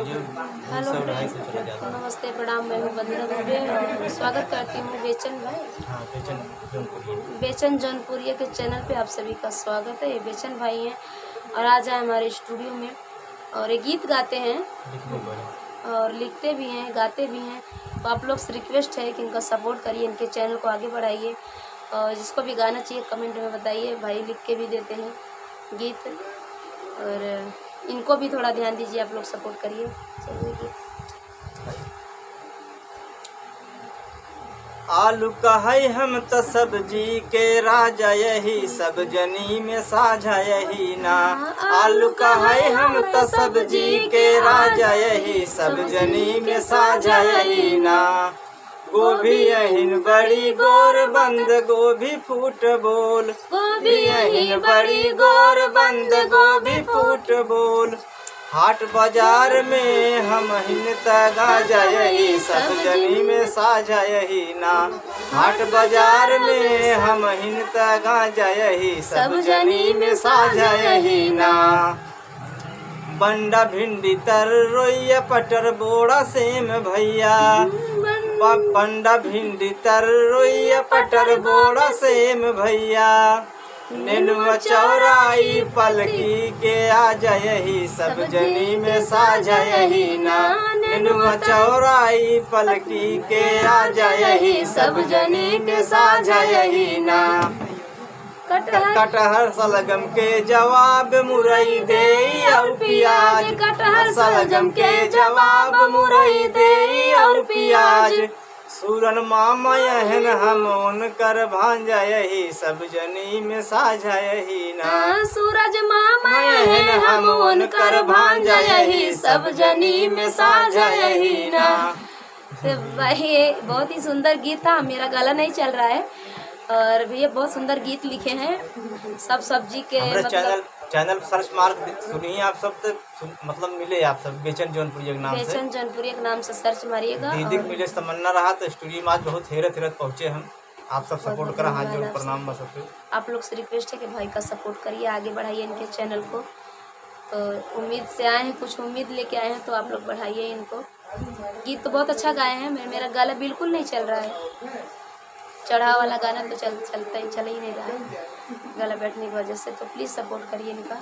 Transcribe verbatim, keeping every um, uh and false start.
हेलो फ्रेंड्स, नमस्ते, प्रणाम, मैं हूँ वंदना दुबे और स्वागत करती हूँ बेचन भाई, हाँ, बेचन जौनपुरिया। बेचन जौनपुरिया के चैनल पे आप सभी का स्वागत है। ये बेचन भाई हैं और आज आए हमारे स्टूडियो में और ये गीत गाते हैं और लिखते भी हैं, गाते भी हैं। तो आप लोग से रिक्वेस्ट है कि इनका सपोर्ट करिए, इनके चैनल को आगे बढ़ाइए और जिसको भी गाना चाहिए कमेंट में बताइए, भाई लिख के भी देते हैं गीत। और इनको भी थोड़ा ध्यान दीजिए, आप लोग सपोर्ट करिए। चलिए गीत। आलू कहै हम त सब्जी के राजा, यही सब जनी में साझा यही ना। आलू कहै हम त सब्जी के राजा, यही सब जनी में साझा यही ना। गोभी अहिन बड़ी गोर, बंद गोभी फुटबोल। गोभी अहिन बड़ी गोर, बंद गोभी फुटबोल। हाट बाजार में हमहिन त गांजा यही, सब जनी में साझा यही ना। हाट बाजार में हमहिन त गांजा यही, सब जनी में साझा यही ना। बंडा भिंडी तरोइया पटर बोड़ा सेम भैया। ब-, बंडा भिंडी तरोइया पटर बोड़ा सेम भैया। नेनुआ चौराई पलकी के आजा यही, सब जनी में साझा यही ना। नेनुआ चौराई पलकी के आजा यही, सब जनी में साझा यही ना। कटहर। कटहर सलगम के जवाब मुरई देई और पियाज। कटहर सलगम के जवाब मुरई देई और पियाज। सूरन मामा यहन हम उनकर भांजा यही, सब जनी में साझा यही ना। हाँ, सूरज मामा यहन हम उनकर भांजा यही, सब जनी में साझा यही ना। तो भाई, ये बहुत ही सुंदर गीत था। मेरा गला नहीं चल रहा है। और भैया बहुत सुंदर गीत लिखे हैं, सब सब्जी के, हमरा मतलब चैनल, चैनल सर्च मार के सुनिए आप सब, तो सुन, मतलब मिले आप सब बेचन जौनपुरिया के नाम से। बेचन जौनपुरिया के नाम से सर्च मारिएगा। दीदी और के मिले से तमन्ना रहा, तो स्टूडियो में आज बहुत हेरत हेरत पहुँचे हम। आप सब बहुत सपोर्ट बहुत करा, हाथ धन्यवाद जोड़ आप प्रणाम सबको। बस सबके। आप लोग से रिक्वेस्ट है कि भाई का सपोर्ट करिए, आगे बढ़ाइए इनके चैनल को। तो उम्मीद से आए हैं, कुछ उम्मीद लेके आए हैं, तो आप लोग बढ़ाइए इनको। गीत तो बहुत अच्छा गाए हैं, मे-, मेरा गला बिल्कुल नहीं चल रहा है। चढ़ाव वाला गाना तो चल, चलता ही, चल ही नहीं रहा है गला बैठने की वजह से। तो प्लीज सपोर्ट करिए इनका।